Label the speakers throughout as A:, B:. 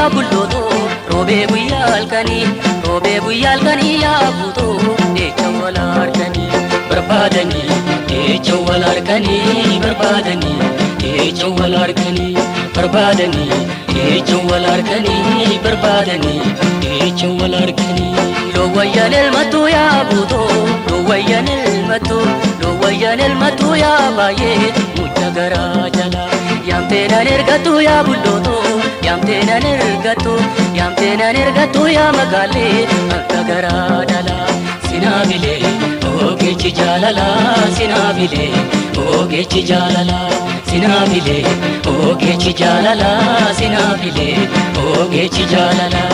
A: yaa bullootoo roobee guyyaa halkanii roobee guyyaa halkanii yaa buutoo jecha wal harkanii barbaadanii jecha wal harkanii barbaadanii jecha wal harkanii barbaadanii jecha wal harkanii barbaadanii jecha wal harkanii. Lowayyan elmatu yaa buutoo lowayyan elmatu lowayyan elmatu yaa baay'ee mucha garaa jala yaamtee nan ergatu yaa bullootoo yaamtee nan ergatu yaamtee nan ergatu yaa magaalee akka garaa dhala sinaabilee ogeechi jaalala sinaabilee ogeechi jaalala sinaabilee ogeechi jaalala sinaabilee ogeechi jaalala.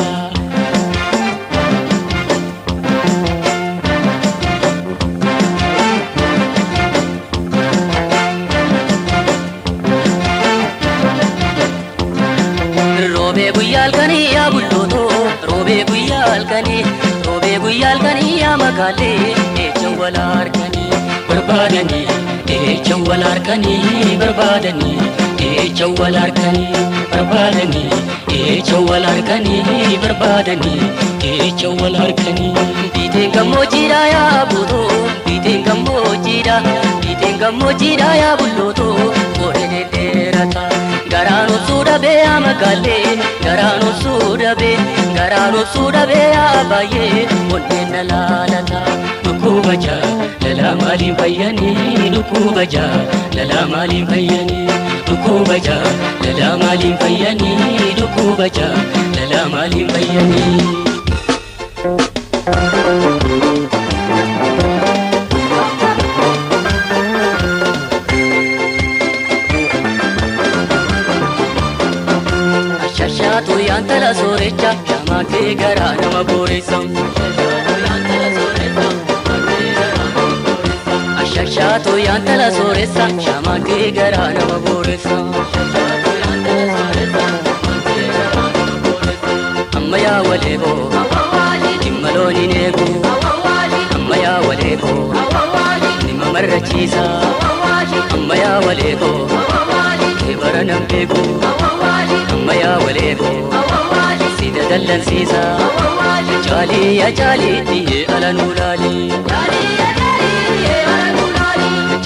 A: Roobee guyyaa halkanii yaa bullootoo roobee guyyaa halkanii roobee guyyaa halkanii yaa magaalee jecha wal harkanii barbaadanii jecha wal harkanii barbaadanii jecha wal harkanii barbaadanii jecha wal harkanii barbaadanii jecha wal harkanii. Biiteen gammoojjiidha yaa buutoo biiteen gammoojjiidha biiteen gammoojjiidha yaa bullootoo qoree dhedheerata. Garaan obsuu dhabee yaa magaalee garaan obsuu dhabee garaan obsuu dhabee yaa baay'ee onneen na laalata. Dhukkuba jaalalaa maaliin fayyanii dhukkuba jaalalaa maaliin fayyanii dhukkuba jaalalaa maaliin fayyanii dhukkuba jaalalaa maaliin fayyanii. Shashaatu yaantala soorecha shamaakee garaa nama booressa. Shashaatu yaantala sooressa shamaakee garaa nama booressa. Amma yaa waleeboo dhimma looniin eegu amma yaa waleeboo dhimma marrachiisa amma yaa waleeboo keebara nan beeku. Amma yaa waleeboo si dadallansiisa caalii yaa caalii dhiyyee ala nuu laalii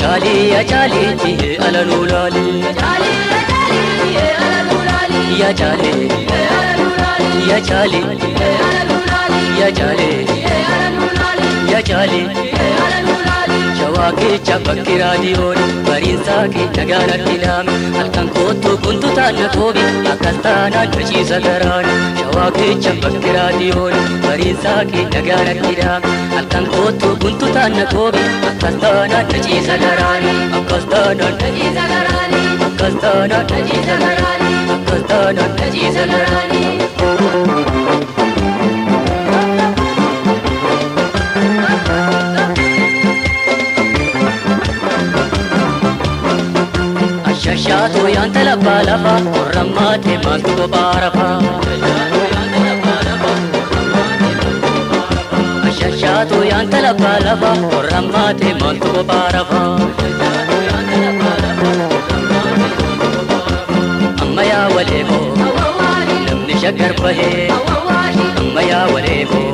A: caalii yaa caalii dhiyyee ala nuu laalii yaa caalii yaa caalii yaa caalii yaa caalii. Shawaa keessa bakki raadiyoon bariinsaa kee nagaan argilaame halkan kootu guntu taana koobi akkas taanaan dhachiisa garaan. Shawaa keessa bakki raadiyoon bariinsaa kee nagaan argilaame halkan kootu guntu taana koobi akkas taanaan dhachiisa garaan. Akkas taanaan dhachiisa garaan. Akkas taanaan dhachiisa garaan. Akkas taanaan dhachiisa garaan. Shashaatu yaantala baalafa qorrammaatee maaltu kophaa rafa. Shashaatu yaantala baalafa qorrammaatee maaltu kophaa rafa. Amma yaa waleeboo namni shaggar bahee amma yaa waleeboo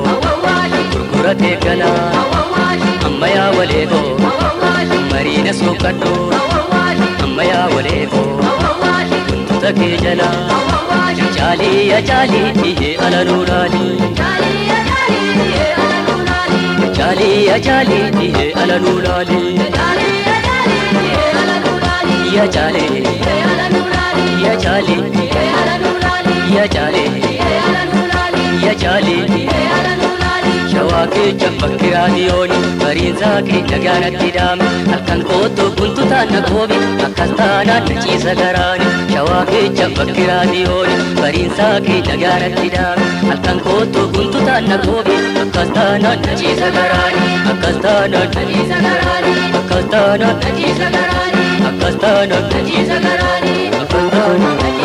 A: gurguratee gala amma yaa waleeboo mariina suuqadhu. Amma yaa waleeboo wantoota kee jala caalii yaa caalii dhiyyee ala nuu laalii caalii yaa caalii dhiyyee ala nuu laalii yaa caalii yaa caalii yaa caalii yaa caalii. Shawaa keessa bakki raadiyoon bariinsaa kee nagaan argidaame halkan kootu guntu taana koobi akkas taanaan dhachiisa garaan. Shawaa keessa bakki raadiyoon bariinsaa kee nagaan argidaame halkan kootu guntu taana koobi akkas taanaan dhachiisa garaan. Akkas taanaan dhachiisa garaan. Akkas taanaan dhachiisa garaan. Akkas taanaan dhachiisa garaan. Akkas taanaan.